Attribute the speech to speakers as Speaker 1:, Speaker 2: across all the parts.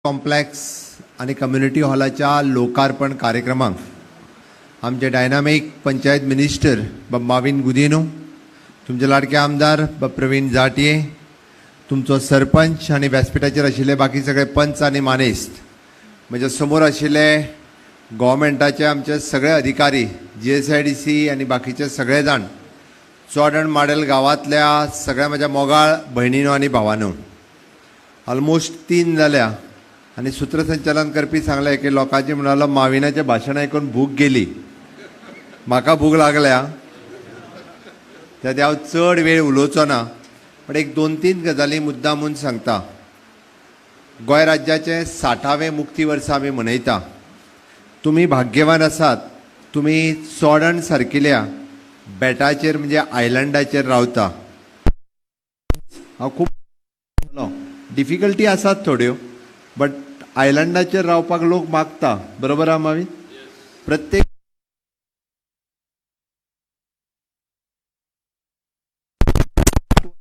Speaker 1: Complex आणि community हॉलाच्या लोकार्पण कार्यक्रमाक आमचे डायनामीक पंचायत मिनिस्टर बाब माविन गुदिनो, तुमचे लाडके आमदार बाब प्रवीण जाटये, तुमचो सरपंच आनी व्यासपिठाचेर आशिल्ले बाकी सगळे पंच आनी मानेस्त, म्हज्या समोर आशिल्ले गव्हर्मेंटाचे आमचे सगळे अधिकारी, GSIDC आनी बाकीचे सगळे जाण, चोडण माडेल गांवांतल्या सगळ्या म्हज्या मोगाळ भयणीनो आनी भावानो, ऑलमोस्ट 3 जाल्या आनी सूत्रसंचालन करपी सांगलें की लोकांची म्हणालो माविनाचें भाशण आयकून भूक गेली, म्हाका भूक लागल्या, त्या हांव चड वेळ उलोवचो ना, पण एक 2-3 गजाली मुद्दामून सांगता. गोंय राज्याचें 60वें मुक्ती वर्सा आमी मनयता. तुमी भाग्यवान आसात, तुमी चोडण सारकिल्या बेटाचेर म्हणजे आयलंडाचेर रावता. हांव खूब डिफिकल्टी आसात थोड्यो, बट आयलंडाचेर रावपाक लोक मागता, बरोबर आहा मावीन? प्रत्येक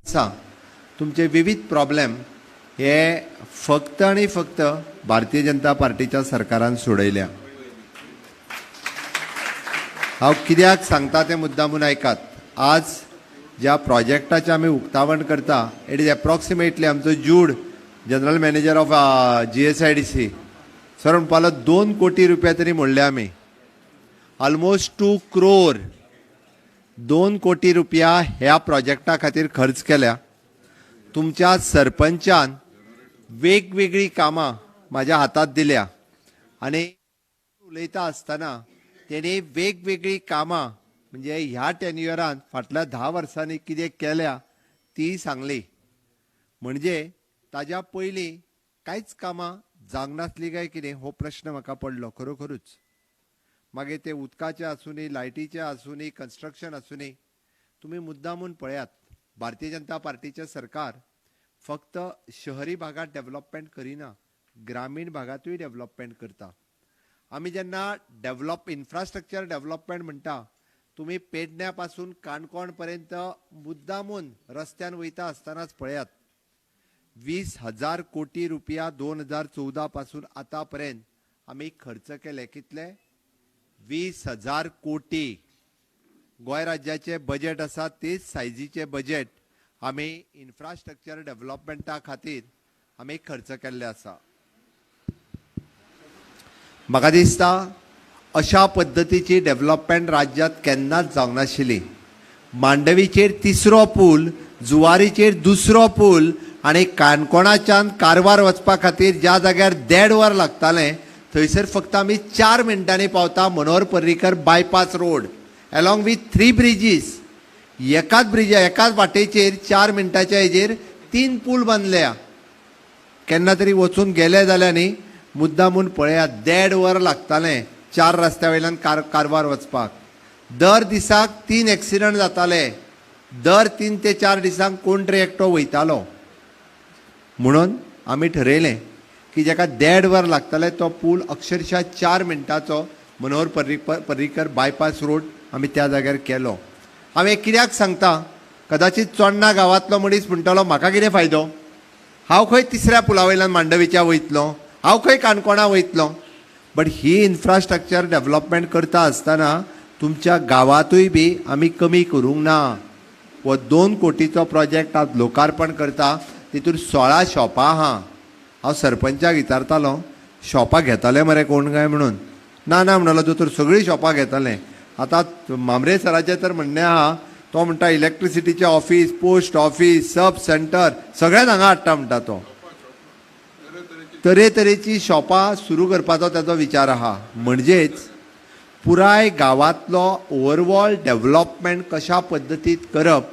Speaker 1: आसा तुमचे विविध प्रॉब्लेम हे फक्त आनी फक्त भारतीय जनता पार्टीच्या सरकारान सोडयल्या. हांव कित्याक सांगता तें मुद्दामून आयकात. आज ज्या प्रोजेक्टाचें आमी उक्तावण करता, it is approximately आमचो Jude general manager of GSIDC sir म्हणपालो 2 कोटी रुपया तरी म्हणले आमी, ऑलमोस्ट 2 क्रोर, 2 कोटी रुपया ह्या प्रोजेक्टा खातीर खर्च केल्या. तुमच्या सरपंचान वेगवेगळी कामां म्हाज्या हातात दिल्या आनी उलयता आसतना तेणी वेगवेगळी कामां म्हणजे ह्या टेन्युअरान फाटल्या 10 वर्सांनी कितें केल्या ती सांगली. म्हणजे ताज्या पयलीं कांयच कामां जावंक नासली काय कितें हो प्रश्न म्हाका पडलो खरोखरूच. मागीर ते उदकाचें आसूं, लायटीचें आसूं, कन्स्ट्रक्शन आसूं, तुमी मुद्दामून पळयात, भारतीय जनता पार्टीचें सरकार फक्त शहरी भागात डेव्हलपमेंट करिना, ग्रामीण भागातूय डेव्हलपमेंट करता. आमी जेन्ना इन्फ्रास्ट्रक्चर डेव्हलपमेंट म्हणटा, तुमी पेडण्या पासून काणकोण पर्यंत मुद्दामून रस्त्यान वयता आसतनाच पळयात, 20,000 कोटी रुपया 2014 पासून आतां पर्यंत आमी खर्च केले. कितले? 20,000 कोटी. गोंय राज्याचे बजेट आसा तेच सायजीचे बजेट आमी इन्फ्रास्ट्रक्चर डेव्हलपमेंटा खातीर आमी खर्च केल्ले आसा. म्हाका दिसता अशा पद्दतीची डेव्हलपमेंट राज्यांत केन्नाच जावंक नाशिल्ली. मांडवीचेर 3रो पूल, जुवारीचेर 2रो पूल आनी काणकोणाच्यान कारवार वचपा खातीर ज्या जाग्यार 1.5 वर लागतालें थंयसर फक्त आमी 4 मिनटांनी पावता. Manohar Parrikar bypass road along with 3 bridges, एकाच ब्रिजा एकाच वाटेचेर 4 मिनटाच्या हेजेर 3 पूल बांदल्या. केन्ना तरी वचून गेले जाल्यार न्ही मुद्दामून पळयात, 1.5 वर लागतालें 4 रस्त्या वयल्यान कारवार वचपाक. दर दिसाक 3 एक्सिडंट जाताले, दर 3 ते 4 दिसांक कोण तरी एकटो वयतालो. म्हणून आमी ठरयलें की जेका 1.5 वर लागतालें तो पूल अक्षरशः 4 मिनटाचो मनोहर पर्रीकर बायपास रोड आमी त्या जाग्यार केलो. हांव हें कित्याक सांगता, कदाचित चोडणा गांवांतलो मनीस म्हणटलो म्हाका कितें फायदो, हांव खंय 3ऱ्या पुला वयल्यान मांडवीच्या वयतलो, हांव खंय काणकोणा वयतलो. बट he infrastructure development करता आसतना तुमच्या गांवांतूय बी आमी कमी करूंक ना. हो 2 कोटीचो प्रोजेक्ट आज लोकार्पण करता, तितूर 16 शॉपां आहा. हांव सरपंचाक विचारतालो शॉपां घेताले मरे कोण काय म्हणून, ना ना म्हणलो दोतोर सगळीं शॉपां घेताले. आतां मामरे सराचें तर म्हणणें आहा, तो म्हणटा इलेक्ट्रिसिटीचें office, post office, sub centre सगळेंच हांगा हाडटा म्हणटा तो. तरेतरेची शॉपां सुरू करपाचो ताचो विचार आहा. म्हणजेच पुराय गांवांतलो ओवरऑल डेव्हलपमेंट कशा पद्दतीत करप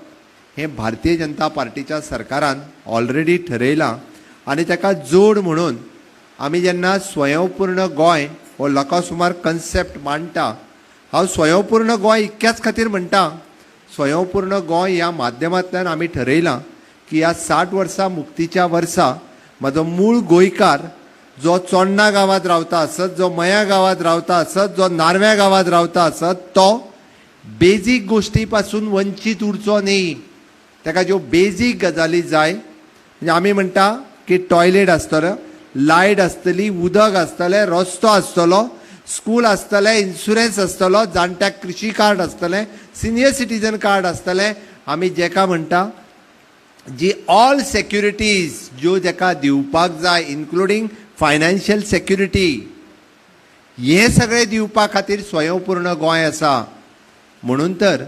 Speaker 1: हें भारतीय जनता पार्टीच्या सरकारान ऑलरेडी ठरयलां आनी ताका जोड म्हणून आमी जेन्ना स्वयंपूर्ण गोंय हो लोकां सुमार कन्सेप्ट मांडटा, हांव स्वयंपूर्ण गोंय इतक्याच खातीर म्हणटा, स्वयंपूर्ण गोंय ह्या माध्यमांतल्यान आमी ठरयलां की ह्या 60 वर्सां मुक्तीच्या वर्सा म्हजो मूळ गोंयकार जो चोडणा गांवांत रावता आसत, जो मया गांवांत रावता आसत, जो नार्व्या गांवांत रावता आसत, तो बेजीक गोश्टी पासून वंचीत उरचो न्ही. ताका ज्यो बेजीक गजाली जाय, म्हणजे आमी म्हणटा की टॉयलेट आसतलो, लायट आसतली, उदक आसतलें, रस्तो आसतलो, स्कूल आसतलें, इन्शुरन्स आसतलो, जाणट्याक कृशी कार्ड आसतलें, सिनियर सिटीजन कार्ड आसतलें. आमी जेका म्हणटा जी ऑल सेक्युरिटीज ज्यो जेका दिवपाक जाय, इन्क्लुडींग फायनान्शियल सेक्युरिटी, हें सगळें दिवपा खातीर स्वयंपूर्ण गोंय आसा. म्हणून तर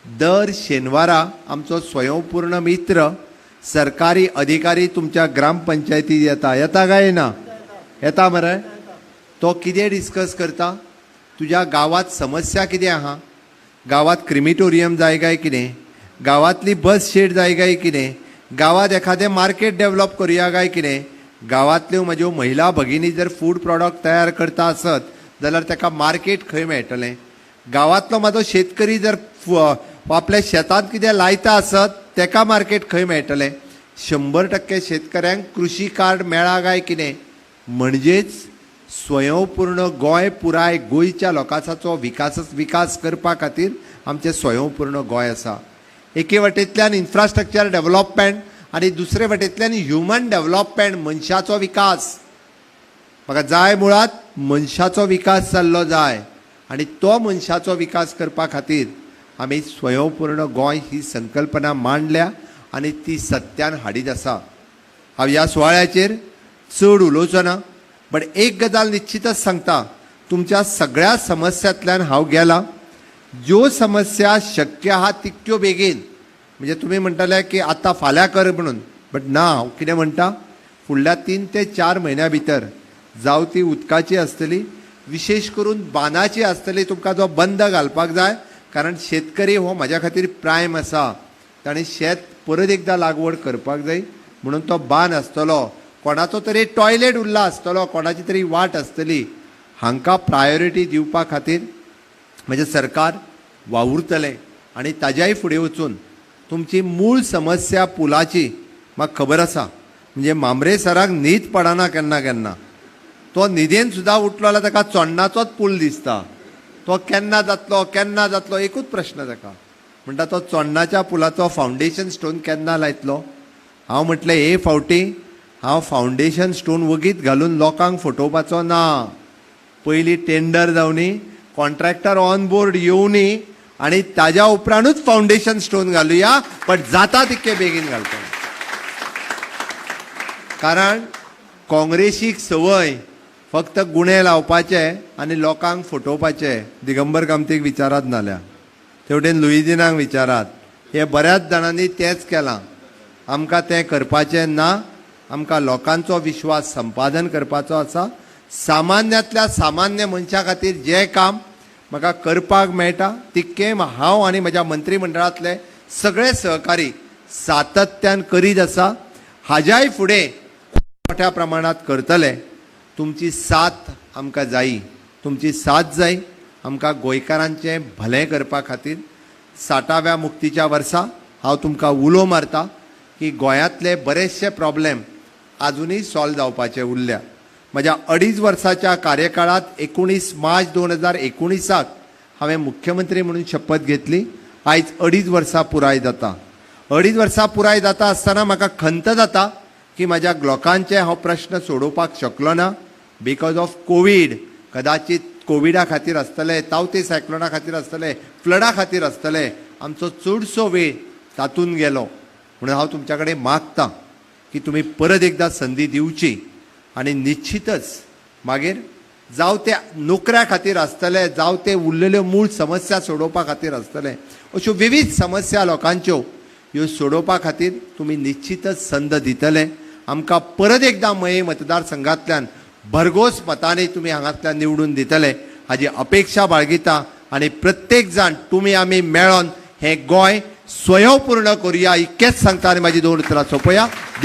Speaker 1: दर शेनवारा आमचो स्वयंपूर्ण मित्र सरकारी अधिकारी तुमच्या ग्रामपंचायतीत येता. येता काय ना? येता मरे. तो कितें डिस्कस करता? तुज्या गांवांत समस्या कितें आहा, गांवांत क्रिमिटोरियम जाय काय कितें, गांवांतली बस शेड जाय काय कितें, गांवांत एखादें मार्केट डेवलप करुया काय कितें, गांवांतल्यो म्हज्यो महिला भगिनी जर फूड प्रॉडक्ट तयार करता आसत जाल्यार ताका मार्केट खंय मेळटलें, गांवांतलो म्हाजो शेतकरी जर आपल्या शेतांत कितें लायता आसत ताका मार्केट खंय मेळटलें, 100% शेतकऱ्यांक कृशी कार्ड मेळ्ळा काय कितें. म्हणजेच स्वयंपूर्ण गोंय पुराय गोंयच्या लोकांचो विकास करपा खातीर आमचें स्वयंपूर्ण गोंय आसा. एके वटेंतल्यान इन्फ्रास्ट्रक्चर डेवलपमेंट आनी दुसरे वटेंतल्यान ह्युमन डेवलपमेंट, मनशाचो विकास. म्हाका जाय मुळांत मनशाचो विकास जाल्लो जाय आनी तो मनशाचो विकास करपा खातीर आमी स्वयंपूर्ण गोंय ही संकल्पना मांडल्या आनी ती सत्यान हाडीत आसा. हांव ह्या सुवाळ्याचेर चड उलोवचो ना, बट एक गजाल निश्चितच सांगता, तुमच्या सगळ्या समस्यांतल्यान हांव गेला. ज्यो समस्या शक्य आहा तितक्यो बेगीन, म्हणजे तुमी म्हणटले की आतां फाल्यां कर म्हणून, बट ना, हांव कितें म्हणटा, फुडल्या 3 ते 4 म्हयन्या भितर जावं ती उदकाची आसतली, विशेश करून बांदाची आसतली, तुमकां जो बंद घालपाक जाय, कारण शेतकरी हो म्हाज्या खातीर प्रायम आसा, ताणें शेत परत एकदां लागवड करपाक जाय म्हणून तो बांद आसतलो, कोणाचो तरी टॉयलेट उरला आसतलो, कोणाची तरी वाट आसतली, हांकां प्रायोरिटी दिवपा खातीर म्हजें सरकार वावुरतलें. आनी ताज्याय फुडें वचून तुमची मूळ समस्या पुलाची म्हाका खबर आसा. म्हणजे मामरे सराक न्हीद पडना केन्ना केन्ना, तो न्हिदेन सुद्दां उठलो जाल्यार ताका चोडणाचोच पूल दिसता, तो केन्ना जातलो केन्ना जातलो एकूच प्रश्न ताका. म्हणटा तो चोडणाच्या पुलाचो फावंडेशन स्टोन केन्ना लायतलो. हांव म्हटलें हे फावटी हांव फावंडेशन स्टोन वगीत घालून लोकांक फटोवपाचो ना, पयलीं टेंडर जावनी, कॉन्ट्रॅक्टर ऑन बोर्ड येवनी आनी ताज्या उपरांतूच फावंडेशन स्टोन घालुया, बट जाता तितके बेगीन घालतलो. कारण काँग्रेसीक संवय फक्त गुणे लावपाचे आनी लोकांक फटोवपाचे. दिगंबर कामतीक विचारात नाल्या तेवटेन लुईजिनाक विचारात, हे बऱ्याच जाणांनी तेंच केलां. आमकां तें करपाचें ना, आमकां लोकांचो विश्वास संपादन करपाचो आसा. सामान्यांतल्या सामान्य मनशा खातीर जें काम म्हाका करपाक मेळटा तितकें हांव आनी म्हज्या मंत्रीमंडळांतले सगळे सहकारी सातत्यान करीत आसा. हाज्याय फुडें खूब मोठ्या प्रमाणांत करतले. तुमची साथ आमकां जायी, तुमची साथ जाय आमकां गोंयकारांचें भलें करपा खातीर. 60व्या मुक्तीच्या वर्सा हांव तुमकां उलो मारता की गोंयांतले बरेचशे प्रॉब्लेम आजुनूय सॉल्व जावपाचे उरल्या. म्हज्या 2.5 वर्साच्या कार्यकाळांत 19 मार्च 2019 हांवें मुख्यमंत्री म्हणून शपथ घेतली. आयज 2.5 वर्सां पुराय जाता. 2.5 वर्सां पुराय जाता आसतना म्हाका खंत जाता की म्हाज्या लोकांचे हांव प्रश्न सोडोवपाक शकलो ना because of Covid. कदाचित कोविडा खातीर आसतलें, तावते सायक्लोना खातीर आसतलें, फ्लडा खातीर आसतलें, आमचो चडसो वेळ तातूंत गेलो. म्हणून हांव तुमच्या कडेन मागता की तुमी परत एकदां संदी दिवची आनी निश्चितच मागीर जावं ते नोकऱ्या खातीर आसतले, जावं ते उरलेल्यो मूळ समस्या सोडोवपा खातीर आसतले, अश्यो विविध समस्या लोकांच्यो ह्यो सोडोवपा खातीर तुमी निश्चितच संद दितले. आमकां परत एकदां मये मतदारसंघांतल्यान भरघोस मतांनी तुमी हांगांतल्यान निवडून दितले हाजी अपेक्षा बाळगिता. आनी प्रत्येक जाण तुमी आमी मेळोन हें गोंय स्वयंपूर्ण करुया इतकेंच सांगता आनी म्हाजी 2 उतरां सोंपोया.